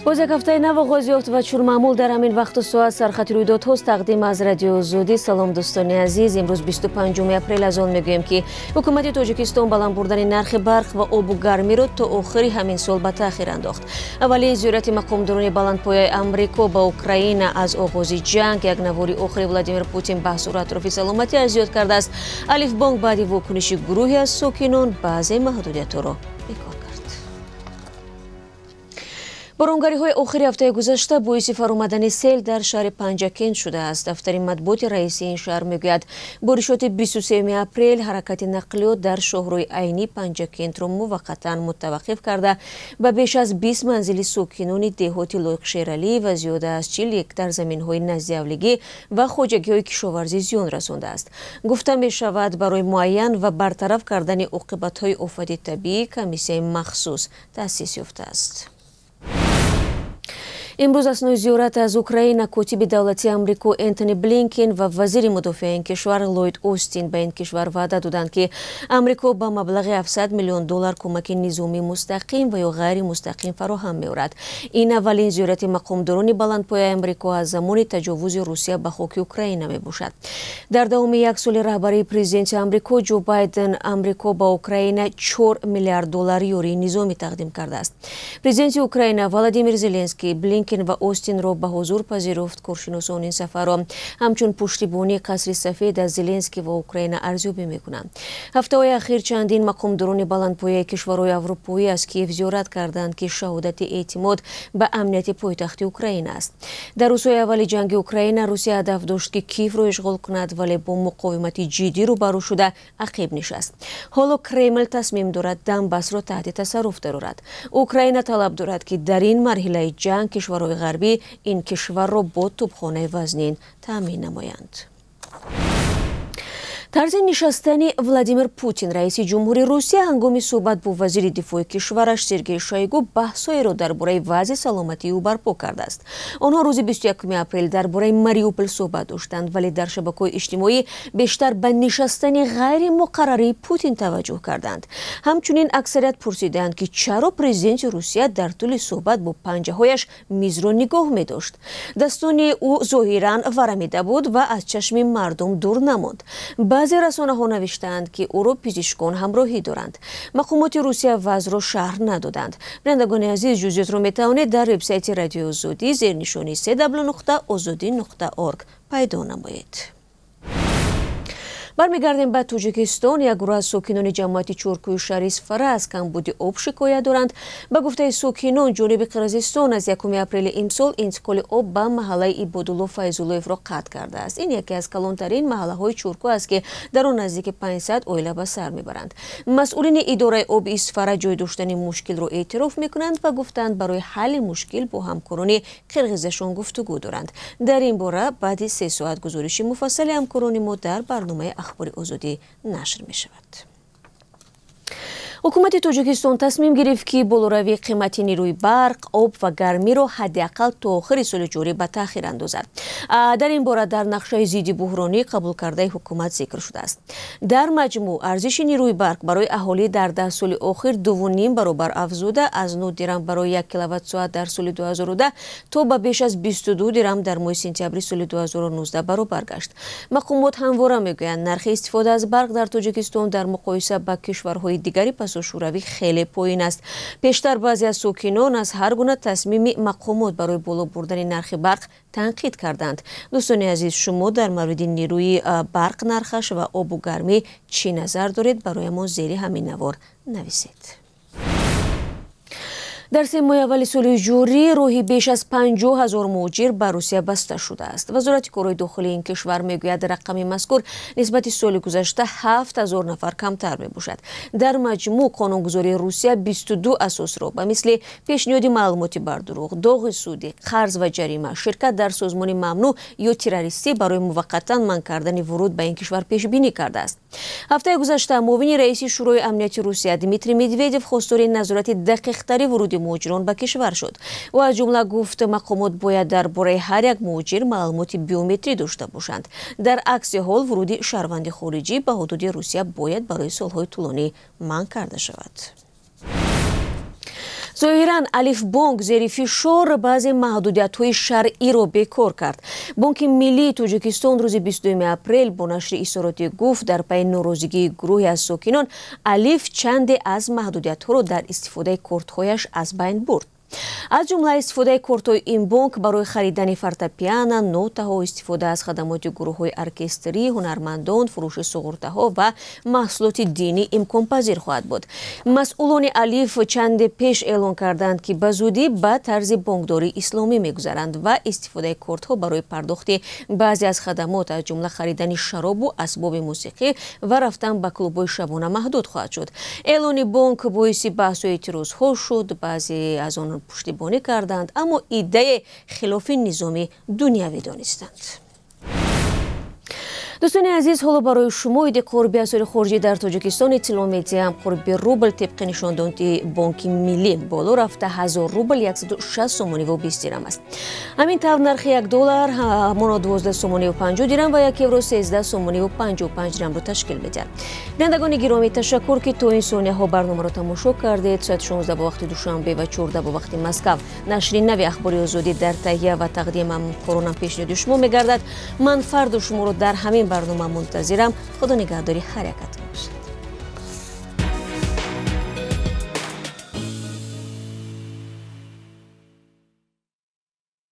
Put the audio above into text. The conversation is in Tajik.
Боз як ҳафтаи нав оғоз ёфт ва чун маъмул дар ҳамин вақту соат сархати рӯйдодҳост тақдим аз Радиои Озодӣ. Салом, дӯстони азиз. Имрӯз 25 апрел. Аз он мегӯем, ки ҳукумати Тоҷикистон баланд бурдани нархи барқ ва обу гармиро то охири ҳамин сол ба таъхир андохт. Аввалин зиёрати мақомдорони баландпояи Амрико ба Украина аз оғози ҷанг. Як навори охири Владимир Путин баҳсро атрофи саломатиаш зиёд кардааст. Алифбонк баъди вокуниши гурӯҳе аз сокинон баъзе маҳдудиятҳоро бекор кард. Боронгариҳои охири ҳафтаи гузашта боиси фаромадани сел дар шаҳри Панҷакент шудааст. Дафтари матбуоти раиси ин шаҳр мегӯяд, боришоти 23 апрел ҳаракати нақлиёт дар шоҳрои Айни Панҷакентро муваққатан мутаваққиф карда, ба беш аз 20 манзили сокинони деҳоти Лоиқ Шералӣ ва зиёда аз 40 гектар заминҳои наздиавлигӣ ва хоҷагиҳои кишоварзӣ зиён расондааст. Гуфта мешавад, барои муайян ва бартараф кардани оқибатҳои офати табиӣ комиссияи махсус таъсис ёфтааст. Имрӯз аснои зиёрат аз Украина котиби давлатии Амрико Энтони Блинкен ва вазири мудофиаи ин кишвар Ллойд Остин ба ин кишвар ваъда доданд, ки Амрико ба маблағи 700 миллион доллар кӯмаки низомии мустақим ва ё ғайримустақим фароҳам меорад. Ин аввалин зиёрати мақомдорони баландпояи Амрико аз замони таҷовузи Русия ба хоки Украина мебошад. Дар давоми як соли раҳбарии президенти Амрико Ҷо Байден Амрико ба Украина 4 миллиард доллар ёрии низомӣ тақдим кардааст. Президенти Украина Владимир Зеленский Блинкен ва Остинро ба ҳузур пазируфт. Коршиносон ин сафарро ҳамчун пуштибонии Қасри Сафед аз Зеленский ва Украина арзёбӣ мекунанд. Ҳафтаҳои ахир чандин мақомдорони баландпояи кишварҳои аврупоӣ аз Киев зиёрат карданд, ки шаҳодати эътимод ба амнияти пойтахти Украина аст. Дар рӯзҳои аввали ҷанги Украина Русия ҳадаф дошт, ки Киевро ишғол кунад, вале бо муқовимати ҷиддӣ рӯбарӯ шуда ақиб нишаст. Ҳоло Кремл тасмим дорад Донбассро таҳти тасарруф дарорад. Украина талаб дорад, ки дар ин марҳилаи ҷанг кишварҳои ғарбӣ ин кишварро бо тӯбхонаи вазнин таъмин намоянд. Тарзи нишастани Владимир Путин, раиси ҷумҳури Русия, ҳангоми суҳбат бо вазири дифои кишвараш Сергей Шойгу баҳсҳоеро дар бораи вазъи саломатии ӯ барпо кардааст. Онҳо рӯзи 21 апрел дар бораи Мариупол суҳбат доштанд, вале дар шабакаҳои иҷтимоӣ бештар ба нишастани ғайримуқаррарии Путин таваҷҷӯҳ карданд. Ҳамчунин аксарият пурсиданд, ки чаро президенти Русия дар тӯли суҳбат бо панҷаҳояш мизро нигоҳ медошт. Дастони ӯ зоҳиран варамида буд ва аз чашми мардум дур намонд. Баъзе расонаҳо навиштаанд, ки ӯро пизишкон ҳамроҳӣ доранд. Мақомоти Русия вазъро шарҳ надоданд. Бинандагони азиз, ҷузъиётро метавонед дар вебсайти Радиои Озодӣ зернишони cw.ozodi.org пайдо намоед. Бармегардем ба Тоҷикистон. Як гурӯҳ аз сокинони ҷамоати Чоркӯи шаҳри Исфара аз камбуди об шикоят доранд. Ба гуфтаи сокинон, ҷониби Қирғизистон аз 1 апрели имсол интиқоли об ба маҳаллаи Ибодулло Файзуллоевро қатъ кардааст. Ин яке аз калонтарин маҳаллаҳои Чоркӯ аст, ки дар он наздики 500 оила ба сар мебаранд. Масъулини идораи оби Исфара ҷой доштани мушкилро эътироф мекунанд ва гуфтанд, барои ҳалли мушкил бо ҳамкорони қирғизашон гуфтугӯ доранд. Дар ин бора баъди 3 соат гузориши муфассали ҳамкорони мо дар барномаи Ахбори Озодӣ нашр мешавад. Ҳукумати Тоҷикистон тасмим гирифт, ки болоравии қимати нерӯи барқ, об ва гармиро ҳадди ақал то охири соли ҷорӣ ба таъхир андозад. Дар ин бора дар нақшаи зидди буҳронӣ қабулкардаи ҳукумат зикр шудааст. Дар маҷмӯъ арзиши нерӯи барқ барои аҳолӣ дар 10 соли охир 2,5 баробар афзуда, аз 9 дирам барои 1 киловатт-соат дар соли 2010 то ба беш аз 22 дирам дар моҳи сентябри соли 2019 баробар гашт. Мақомот ҳамвора мегӯянд, нархи истифода аз барқ дар Тоҷикистон дар муқоиса ба кишварҳои дигари Шӯравӣ хеле поин аст. Пештар баъзе аз сокинон аз ҳар гуна тасмими мақомот барои боло бурдани нархи барқ танқид карданд. Дӯстони азиз, шумо дар мавриди нерӯи барқ, нархаш ва обу гармӣ чӣ назар доред? Барои мо зери ҳамин навор нависед. Дар 3 моҳи аввали соли ҷорӣ роҳи беш аз 50 ҳазор муҳоҷир ба Русия баста шудааст. Вазорати корҳои дохилии ин кишвар мегӯяд, рақами мазкур нисбати соли гузашта 7 ҳазор нафар камтар мебошад. Дар маҷмӯъ қонунгузории Русия 22 асосро ба мисли пешниҳоди маълумоти бардурӯғ, доғи судӣ, қарз ва ҷарима, ширкат дар созмони мамнӯъ ё террористӣ барои муваққатан манъ кардани вуруд ба ин кишвар пешбинӣ кардааст. Ҳафтаи гузашта муовини раиси Шӯрои амнияти Русия Дмитрий Медведев хостори назорати дақиқтари вуруди муҳоҷирон ба кишвар шуд. Ӯ аз ҷумла гуфт, мақомот бояд дар бораи ҳар як муҳоҷир маълумоти биометрӣ дошта бошанд. Дар акси ҳол вуруди шаҳрванди хориҷӣ ба ҳудуди Русия бояд барои солҳои тӯлонӣ манъ карда шавад. Зоҳиран, Алифбонк зери фишор баъзе маҳдудиятҳои шаръиро бекор кард. Бонки миллии Тоҷикистон рӯзи 22 апрел бо нашри изҳоротӣ гуфт, дар пайи норозигии гурӯҳе аз сокинон Алиф чанде аз маҳдудиятҳоро дар истифодаи кортҳояш аз байн бурд. Аз ҷумла истифодаи кортҳои ин бонк барои харидани фортепиано, нотаҳо, истифода аз хадамоти гурӯҳҳои оркестрӣ, ҳунармандон, фурӯши суғуртаҳо ва маҳсулоти динӣ имконпазир хоҳад буд. Масъулони Алиф чанде пеш эълон карданд, ки ба зудӣ ба тарзи бонкдории исломӣ мегузаранд ва истифодаи кортҳо барои пардохти баъзе аз хадамот, аз ҷумла харидани шаробу асбоби мусиқӣ ва рафтан ба клубҳои шабона маҳдуд хоҳад шуд. Эълони бонк боиси баҳсу эътирозҳо шуд. Баъзе аз он пуштибонӣ карданд, аммо иддае хилофи низоми дунявӣ донистанд. Дӯстони азиз, ҳоло барои шумо иди қурби асъори хориҷӣ дар Тоҷикистон иттилоъ медиҳам. Қурби рубл тибқи нишондоди Бонки Миллӣ боло рафта, 1000 рубл 160 сомониву 20 дирам аст. Ҳамин тавр, нархи 1 доллар ҳамоно 12 сомониву 50 дирам ва 1 евро 13 сомониву 55 дирамро ташкил медиҳад. Бинандагони гиромӣ, ташаккур, ки то ин сонияҳо барномаро тамошо кардед. Соати 16 бо вақти Душанбе ва 14 бо вақти Москав нашри нави Ахбори Озодӣ дар таҳия ва тақдим ҳамкоронам пешниҳоди шумо мегардад. Ман фардо шуморо дар ҳамин барнома мунтазирам. Худо нигаҳдори ҳар якатон.